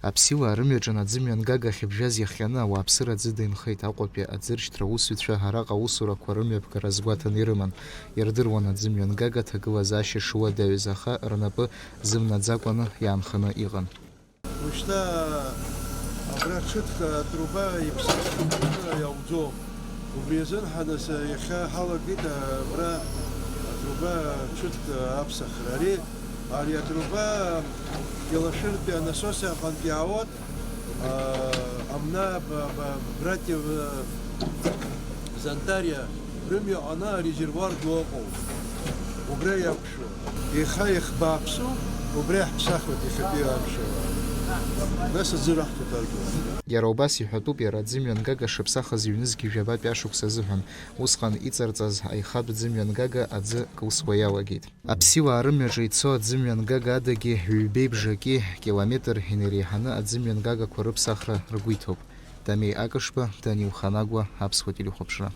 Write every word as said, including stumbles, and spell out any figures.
Аԥсиуаа рымҩаҿын аӡымҩангага ахьыбжьаз иахҟьаны ауааԥсыра аӡы дынхеит. Аҟәатәи аӡыршьҭра аусзуҩцәа араҟа аусурақәа рымҩаԥгара азгәаҭаны ирыман. Ирдыруан аӡымҩангага аҭагылазаашьа шуадаҩыз, аха рнапы зымнаӡакәаны иаанханы иҟан. Ушьҭа абра ҽыҭк атруба иԥсахны иауӡом. Убри азын ҳанас иахьа ҳалагеит абра атруба ҽыҭк аԥсахра. Ари, ари атруба Кьалашәыртәи анасос аҟынтә иаауеит. А, амна ба-, ба-, братьев, э, Зантариа рымҩа аҟны арезервуар ду ыҟоуп. Убра иақәшәо. Еиха иахбааԥсу, убра иаҳԥсахуеит иахьатәи амшала. Нас аӡы раҳҭоит аргьы. Иара убас иҳәатәуп, иара аӡымҩангага шыԥсахыз ҩнызқь жәабатәи ашықәс азыҳәан. Усҟан иҵарҵаз аихатә ӡымҩангага аӡы кылсуа иалагеит. Аԥсиуаа рымҩаҿы ицо аӡымҩангага адагьы ҩбеи бжаки километр инареиҳаны аӡымҩангагақәа рыԥсахра ргәы иҭоуп. Дамеи Акышба, Данил Ханагәа, Аԥсуа телехәаԥшра.